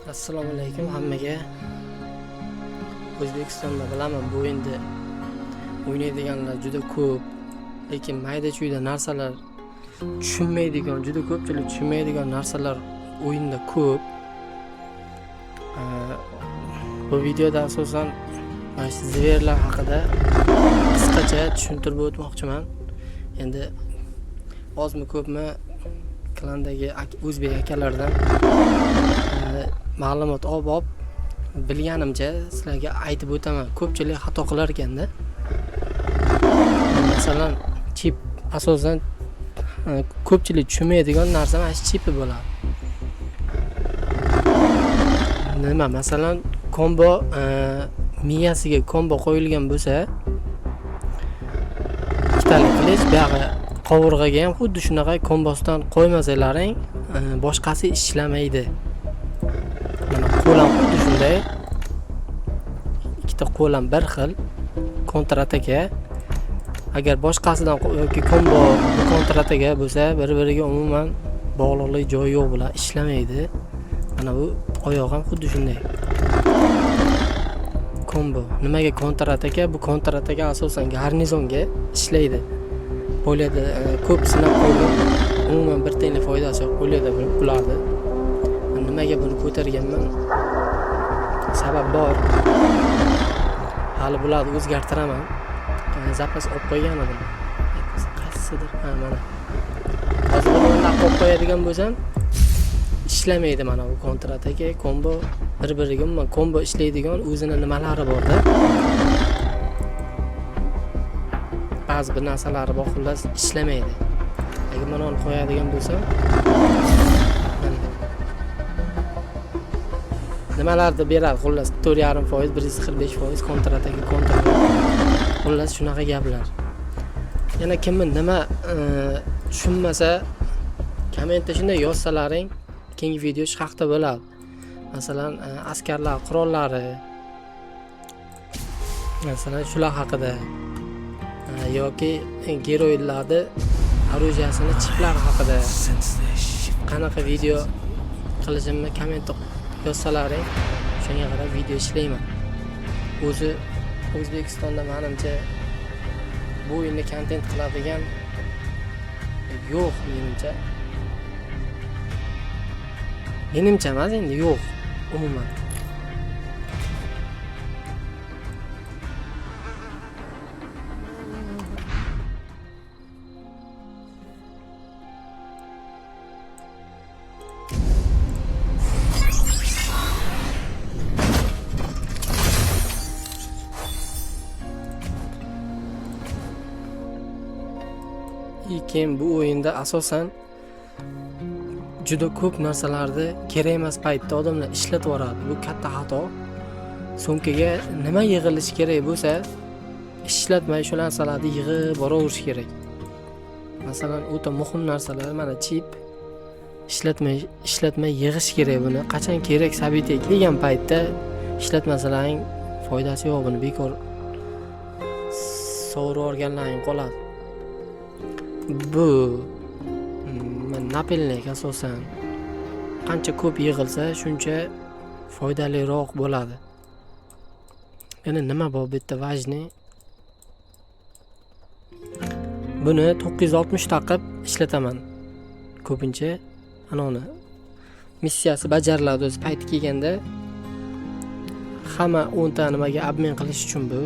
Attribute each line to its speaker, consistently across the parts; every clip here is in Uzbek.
Speaker 1: Assalomu alaykum hammaga. O'zbekistonda bilaman, bu endi o'ynaydiganlar juda ko'p, lekin mayda-chuyda narsalar tushunmaydigan, juda ko'pchilik tushunmaydigan narsalar o'yinda ko'p. Bu videoda asosan mana shu zverlar haqida qisqacha tushuntirib o'tmoqchiman. Endi ozmi ko'pmi klandagi o'zbek akalardan ma'lumot olib bilganimcha sizlarga aytib o'taman. Ko'pchilik xato qilar ekanda. Masalan, chip asosan ko'pchilik tushunmaydigan narsa mana shu chipi bo'ladi. Nima, masalan, kombo miyasiga kombo qo'yilgan bo'lsa, ikkitalik qilich, buyog'i qovurg'aga ham xuddi shunaqa kombosdan qo'ymasalaring, boshqasi ishlamaydi. Mana qo'l ham xuddi shunday. Ikkita qo'l ham bir xil kontrataka. Agar boshqasidan yoki kombo kontrataka bo'lsa, bir-biriga umuman bog'liqlik joyi yo'q, bular ishlamaydi. Mana bu oyoq ham xuddi shunday. Kombo. Nimaga kontrataka? Bu kontrataka asosan garnizonga ishlaydi. Poliyada ko'p sinab ko'rdim. Umuman bir tiyinlik foydasi yo'q poliyada bularni. Nimaga buni ko'targanman? Sabab bor. Hali bularni o'zgartiraman. Zapas olib qo'ygan edim. Qaysidir? Ha, mana. Hozir buni o'rnatib qo'yib qo'yadigan bo'lsam, ishlamaydi mana bu kontrataka, kombo bir-biriga umuman kombo ishlaydigan o'zini nimalari borda. Ba'zi bir narsalari bor, xullas ishlamaydi. Agar mana uni qo'yadigan bo'lsam, mana. Nimalarni beradi, xullas 4,5%, 145% kontrataka, kontra. Xullas shunaqa gaplar. Yana kimni nima tushunmasa, kommentda shunday yozsalaring, keyingi video shu haqda bo'ladi. Masalan, askarlar qurollari, masalan, shular haqida, yoki geroylarni orujiyasini chiplari haqida qanaqa video qilishimni kommentda yozsalaring, shunga qarab video ishlayman. O'zi O'zbekistonda menimcha bu o'yinni kontent qiladigan yo'q, menimcha. Menimcha emas, endi yo'q umuman. Keyin bu o'yinda asosan juda ko'p narsalarni kerak emas paytda odamlar ishlatib yuboradi. Bu katta xato. Sumkaga nima yig'ilishi kerak bo'lsa, ishlatmay shu narsalarni yig'ib boraverish kerak. Masalan, o'ta muhim narsalar mana chip ishlatmay yig'ish kerak buni. Qachon kerak sabitiga kelgan paytda ishlatmasalaring foydasi yo'q, buni bekor sovurib yuborganlaring qoladi. Bu napelnik asosan qancha ko'p yig'ilsa shuncha foydaliroq bo'ladi. Yana nima bor bu yerda важный? Buni 960 taqib ishlataman. Ko'pincha ana uni missiyasi bajariladi o'zi payti kelganda. Hamma 10 ta nimaga obmen qilish uchun bu.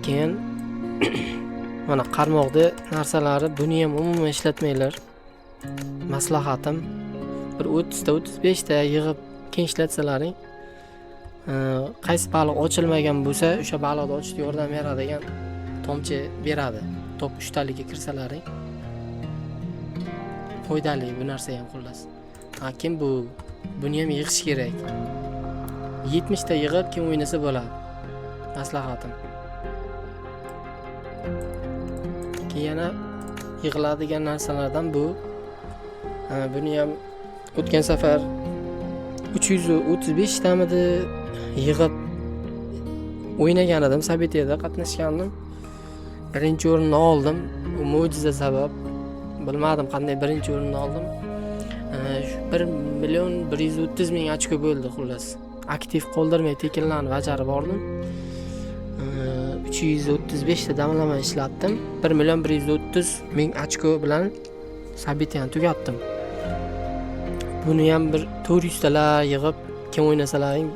Speaker 1: Keyin mana qarmoqda narsalari, buni ham umuman ishlatmanglar. Maslahatim, bir 30 ta, 35 ta yig'ib keyin ishlatsalaring, qaysi baliq ochilmagan bo'lsa, o'sha baliqni ochishga yordam beradigan tomchi beradi. Top 3 taliga kirsalaring foydali bu narsa ham, xullas. Ha, kim bu? Buni ham yig'ish kerak. 70 ta yig'ib keyin o'ynasa bo'ladi. Maslahatim. Keyin yana yig'iladigan narsalardan bu. Buni ham o'tgan safar 335 tamidi yig'ib o'ynagan edim, sabitiyada qatnashgandim. Birinchi o'rinni oldim. U mo'jiza sabab. Bilmadim, qanday birinchi o'rinni oldim. Shu 1 130 000 ochko bo'ldi xullas. Aktiv qoldirmay tekinlarni bajarib bordim. 335 ta damlama ishlatdim. 1 130 000 ochko bilan события ni tugatdim. Buni ham bir 400 talar yig'ib, kim o'ynasalaring,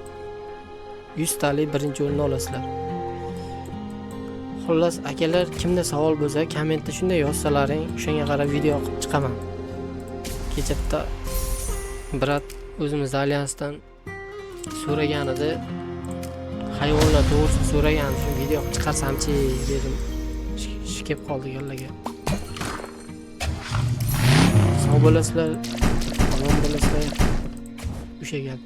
Speaker 1: 100 talik birinchi o'rinni olasizlar. Xullas, akalar, kimda savol bo'lsa, kommentda shunday yozsalaring, o'shanga qarab video qilib chiqaman. Kecha bitta брат o'zimiz alyansdan so'ragan edi. Hayvonlar to'g'risida so'ragan, shu video qilib chiqarsamchi dedim. Ish kelib qoldi kallaga. Sog' bo'lasizlar, omon bo'lasizlar. O'sha gap.